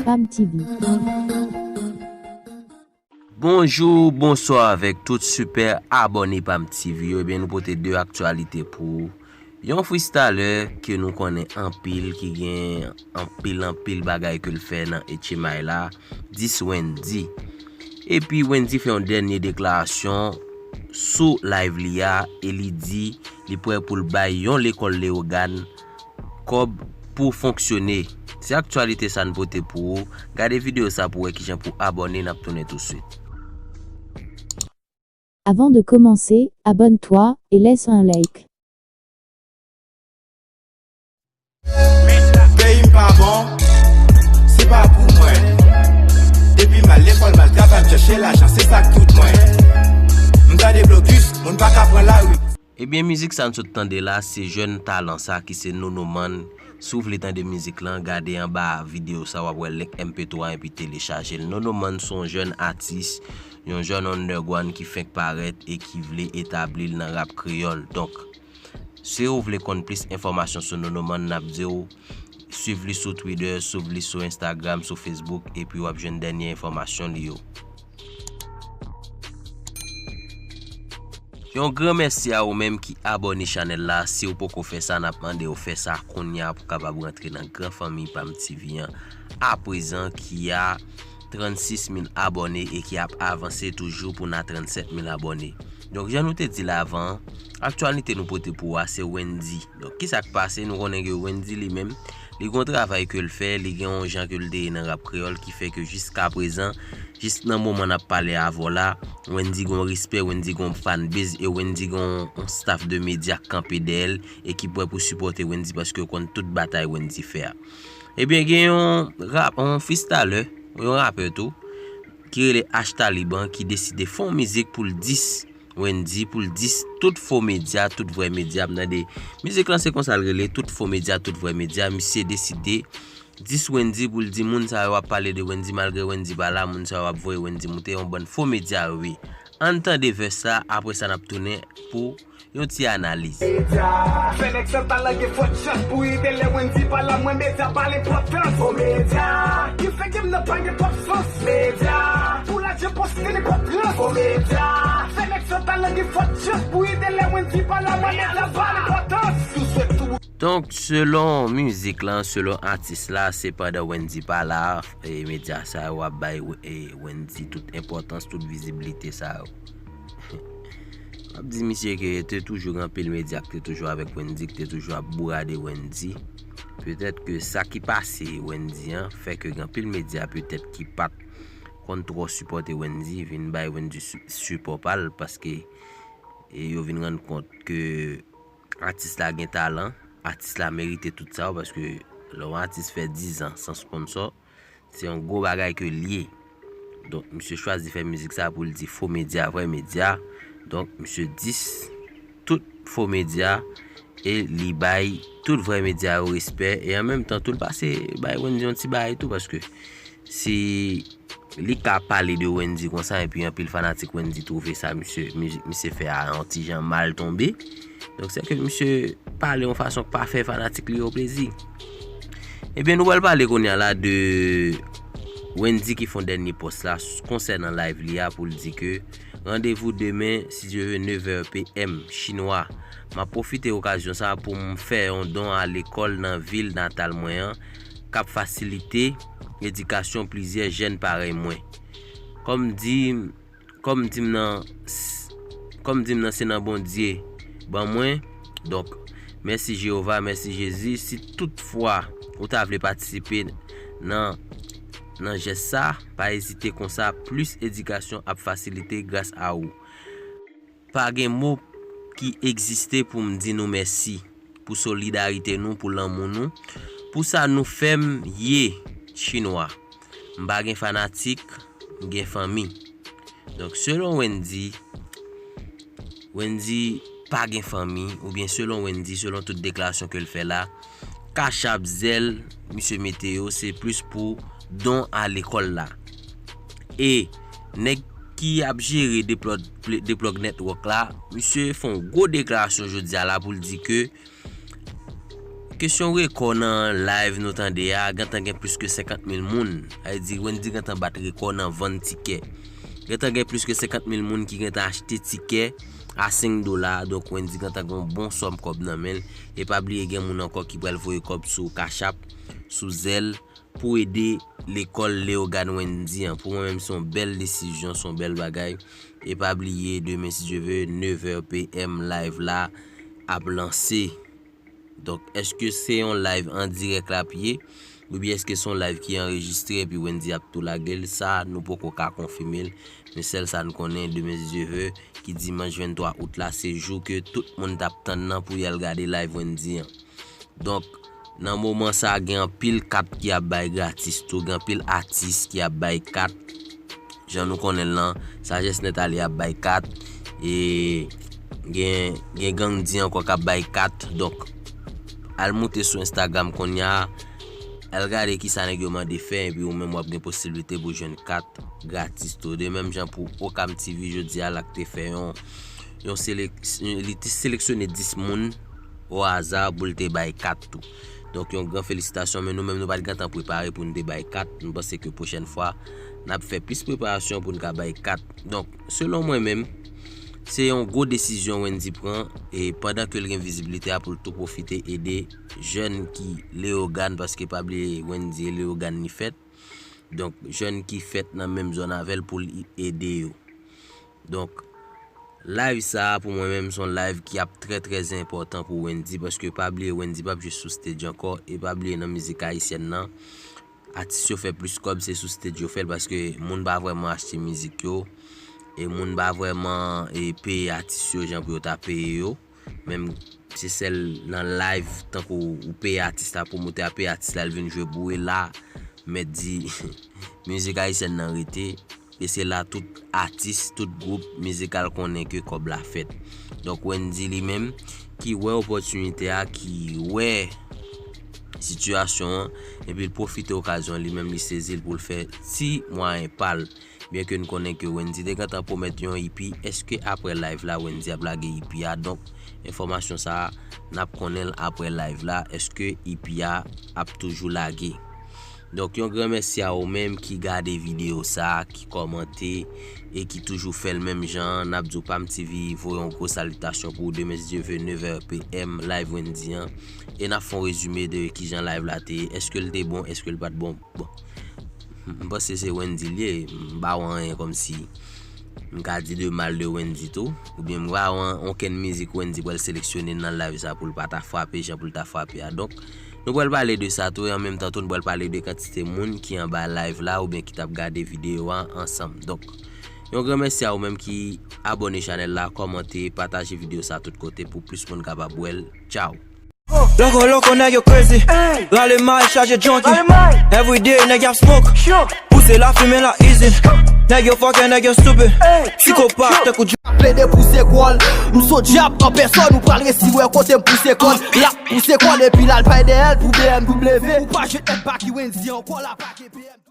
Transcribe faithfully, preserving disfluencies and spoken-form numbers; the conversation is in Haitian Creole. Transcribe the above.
Pam T V. Bonjou, bonswa avèk tout sipè abòne Pam T V yo. Ebyen, nou pote de aktyalite pou ou. Yon freestyler ke nou konnen anpil, ki gen anpil, anpil bagay ke l fè nan H M I la, dis Wendyy. Epi Wendyy fè yon dènye deklarasyon sou live li a e li di li prè pou l bay yon lekòl Leyogàn kòb pou fonksyone. Se aktyalite sa n pote pou ou. Gade videyo sa pou wè kijan pou abòne, n ap tounen touswit. Avant de commencer, abonne-toi et laisse un like. Peyi m pa bon, se pa pou mwen. Depi m al lekòl, m al travay, m chèche lajan, se sa k tout mwen. M tande blokis, moun pa ka pran lari. Ebyen, mizik sa n sot tande la, se jèn talan sa ki se Nonoman. Si w vle tande mizik lan, gade anba videyo sa, w ap wè link M P twa epi telechaje l. Nonoman se yon jèn atis, yon jèn underground ki fenk parèt e ki vle etabli l nan rap kreyòl. Donk, si w vle konn plis enfòmasyon sou Nonoman, n ap di w swiv li sou Twitter, swiv li sou Instagram, sou Facebook, epi w ap jwenn dènye enfòmasyon li yo. Yon gran mèsi a ou menm ki abòne chanèl la. Si w poko fè sa, n ap mande w fè sa kounye a pou w kapab rantre nan gran fanmi Pam T V an. Aprezan ki a trannsis mil abòne e ki ap avanse toujou pou n a trannsèt mil abòne. Donk, jan nou te di l avan, aktyalite nou pote pou ou a se Wendyy. Donk, kisa k pase? Nou konnen ke Wendyy li menm, li gen yon travay ke l fè, li gen yon jan ke l te ye nan rap kreyòl ki fè ke jiska prezan, jis nan moman n ap pale avè w la, Wendyy gen yon respè, Wendyy gen yon fanbase e Wendyy gen yon, yon staff de medya k kanpe dèyè l e ki prè pou sipòte Wendyy paske yo konn tout batay Wendyy fè a. Ebyen, gen yon rap, yon freestyler, yon rapè tou, ki rele H Taliban, ki deside fè yon mizik pou l dis Wendyy, pou l dis tout fo medya, tout vrè medya. M tande mizik lan se konsa l rele, tout fo medya, tout vrè medya. Misye deside dis Wendyy pou l di moun sa yo ap pale de Wendyy, malgre Wendyy pa la, moun sa yo ap voye Wendyy moute, yon bann fo medya yo ye. Ann tande vès la, apre sa n ap tounen pou yon ti analiz. Medya. Fè nèg san talan gen fòt chans pou rive lè Wendyy pa la, mwen medya pa l enpòtans. Fo medya. Ki fè ke m nan pa gen twòp sans. Medya. Pou lajan poste nenpòt rans. Fo medya. Fè nèg san talan gen fòt chans pou rive lè Wendyy pa la, mwen medya pa l enpòtans. Tou swèt tou. Donk, selon mizik lan, selon atis la, se pandan Wendyy pa la, e medya sa yo ap bay, e, Wendyy tout enpòtans, tout vizibilite sa yo. M ap di misye ke te toujou gen anpil medya ki te toujou avèk Wendyy, ki te toujou ap bourade Wendyy. Petèt ke sa ki pase Wendyy an fè ke gen anpil medya petèt ki pa t konn twò sipòte Wendyy, vin bay Wendyy si-, sipò pa l, paske, e, yo vin rann kont ke atis la gen talan, atis la merite tout sa yo, paske lè yon atis fè diz an san sponsò, se yon gwo bagay ke l ye. Donk, misye chwazi fè mizik sa pou l di fo medya, vrè medya. Donk, misye dis tout fo medya e li bay tout vrè medya yo respè. E an menm tan tou, l pase bay Wendyy yon ti bagay tou, paske si li ka pale de Wendyy konsa, epi anpil fanatik Wendyy twouve sa misye, mizik misye fè a yon ti jan mal tonbe. Donk, se ke misye pale yon fason k pa fè fanatik li yo plezi. Ebyen, nou pral pale kounye a la de Wendyy ki fè yon dènye pòs la s-, konsènan live li a pou l di ke randevou demen, si Dye vle, nèf è P M chinwa. M ap pwofite okazyon sa a pou m fè yon don a lekòl nan vil natal mwen an, k ap fasilite edikasyon plizyè jèn parèy mwen. Kòm di, kòm di m nan, kòm di m nan se nan Bondye ban mwen. Donk, mèsi Jewova, mèsi Jezi. Si toutfwa ou ta vle patisipe nan, nan jès sa, pa ezite konsa, plis edikasyon ap fasilite gras a ou. Pa gen mo ki egziste pou m di nou mèsi, pou solidarite nou, pou lanmou nou, pou sa nou fè m ye chinwa. M pa gen fanatik, m gen fanmi. Donk, selon Wendyy, Wendyy pa gen fanmi, oubyen selon Wendyy, selon tout deklarasyon ke l fè la, Cash App, Zelle, misye mete yo, se plis pou don a lekòl la. E nèg ki ap jere Deplug, Deplug Network la, misye fè yon gwo deklarasyon jodi a la pou l di ke, Kesyon rekò nan live nou tande a, gentan gen plis ke senkant mil moun. Sa vle di Wendy gentan bat rekò nan vann tikè. Gentan gen plis ke senkant mil moun ki gentan achte tikè a senk dola. Donk Wendy gentan gen yon bon sòm kòb nan men l. E pa bliye gen moun ankò ki pral voye kòb sou Cash App, sou Zelle, pou ede lekòl Léogâne Wendy an. Pou mwen menm, se yon bèl desizyon, se yon bèl bagay. E pa bliye, demen, si Dye ve, nèf è P M live la ap lanse. Donk, èske se yon live an dirèk l ap ye? Oubyen èske se yon live ki anrejistre epi Wendy ap tou lage l? Sa, nou poko ka konfime l. Men sèl sa n konnen, demen, si Dye ve, ki dimanch venntwa out la, se jou ke tout moun t ap tann nan pou y al gade live Wendy an. Donk, nan moman sa, gen anpil kat ki ap bay gratis tou, gen anpil atis ki ap bay kat. Jan nou konnen l lan, Sagesse Nèt Ale ap bay kat, e gen, gen Gandhi ankò k ap bay kat. Donk, al moute sou Instagram kounye a, al gade kisa nèg yo mande fè, epi ou menm w ap gen posiblite pou jwenn kat gratis tou. De menm jan pou Okam T V jodi a, la k te fè yon, yon selek-, li te seleksyone dis moun o aza pou l te bay kat tou. Donk, yon gran felisitasyon, men nou menm nou pa t gentan prepare pou n te bay kat. Nou panse ke pwochèn fwa, n ap fè plis preparasyon pou n ka bay kat. Donk, selon mwen menm, se yon gwo desizyon Wendy pran, e pandan ke l gen vizibilite a pou l tou pwofite ede jèn ki Léogâne, paske pa bliye Wendy e Léogâne li fèt. Donk, jèn ki fèt nan menm zòn avè l pou l ede yo. Donk, live sa a pou mwen menm se yon live ki ap trè, trè enpòtan pou Wendy, paske pa bliye Wendy p ap jwe sou stage ankò, e pa bliye nan mizik ayisyèn nan, atis yo fè plis kòb, se sou stage yo fè l, paske moun pa vrèman achte mizik yo, e moun pa vrèman, e, peye atis yo jan pou yo ta peye yo. Menm se sèl nan live, tankou ou peye atis la, pwomotè a peye atis la, l vin jwe boure la, mèt di mizik ayisyèn nan rete. E se la tout atis, tout gwoup mizikal konnen ke kòb la fèt. Donk, Wendy li menm, ki wè opòtinite a, ki wè sitiyasyon an, epi l pwofite okazyon an, li menm li sezi l pou l fè ti mwayen pa l. Byen ke n konnen ke Wendy te gentan pwomèt yon E P, èske apre live la, Wendy ap lage E P a? Donk, enfòmasyon sa a, n ap konnen l apre live la, èske E P a ap toujou lage? Donk, yon gran mèsi a ou menm ki gade videyo sa a, ki kòmante e ki toujou fè l menm jan an. N ap di w Pam T V voye yon gwo salitasyon pou ou demen, si Dye ve, nèf è P M, live Wendy an. E n ap fè yon rezime de kijan live la te ye. Èske l te bon? Èske l pa t bon? Bon. M panse se Wendy l ye. M pa wè anyen kòmsi m ka di de mal de Wendy tou. Oubyen m pa wè okenn mizik Wendy pral seleksyone nan live sa pou l pa ta frape jan pou l ta frape a. Donk, nou pral pale de sa tou, e an menm tan tou, nou pral pale de kantite moun ki anba live la oubyen ki t ap gade videyo a ansanm. Donk, yon gran mèsi a ou menm ki abòne chanèl la, kòmante, pataje videyo sa tout kote pou plis moun kapab wè l. Tchao! Loko, loko, nèg yo crazy. Rale may, chaje junkie. Everyday, nèg y ap smoke. Pouse lafimen la easy. Nèg yo fucking, nèg yo stupid. Psikopat, tankou J- Plede pouse kò l. M se dyab an pèsòn, ou pral resi wè kote m pouse kò l. L ap pouse kò l epi l al bay dèyè l pou B M W. Ou pa jwenn èd pa ki Wendy ankò, la pa ke B M W.